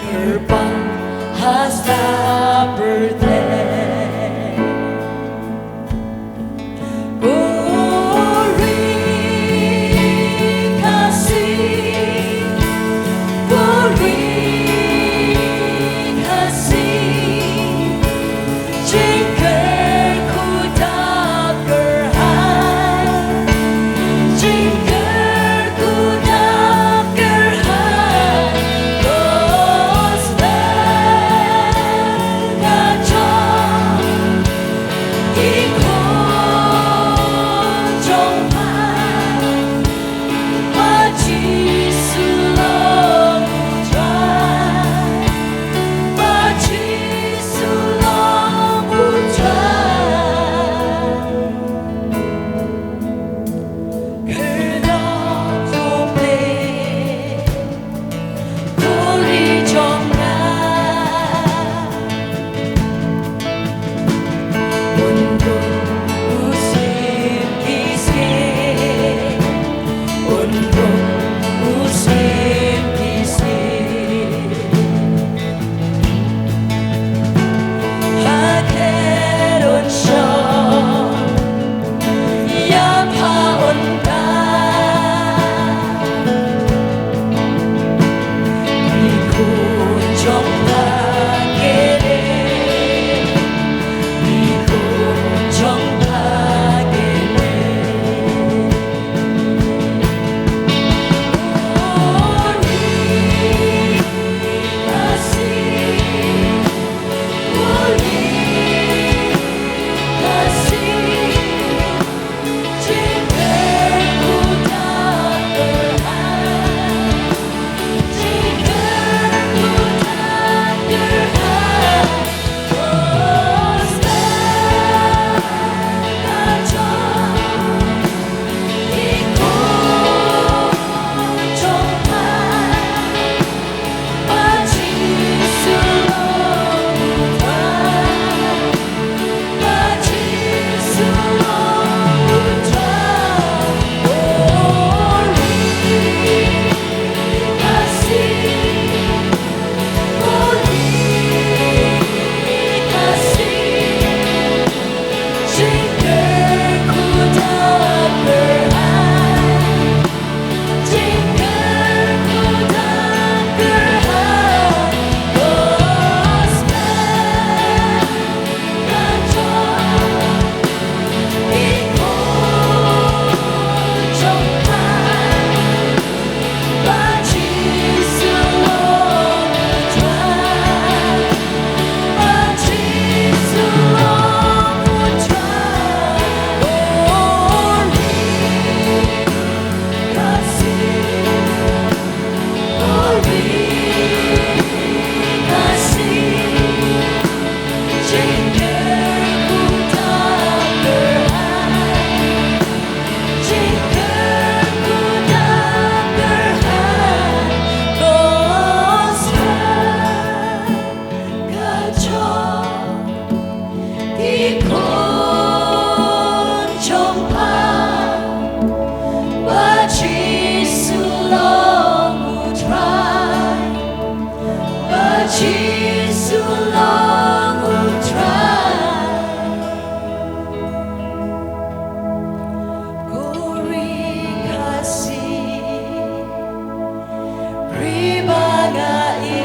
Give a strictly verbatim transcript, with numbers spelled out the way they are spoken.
Kyrpang hasta pyrthei. Ko ri Khasi, ko ri Khasi, jingkyrkhu dap kyrhai, jingkyrkhu dap kyrhai, gospel ka jong ki khun jong pha. Ba Jisu long u Trai, ba Jisu long u Trai. Khynnah to peit, ko ri jong nga. Un rung u syiem ki syiem, un rung u syiem ki syiem. Ha khet un shong ïa pha, un da Jisu long u Trai. Ko ri Khasi, ri ba nga i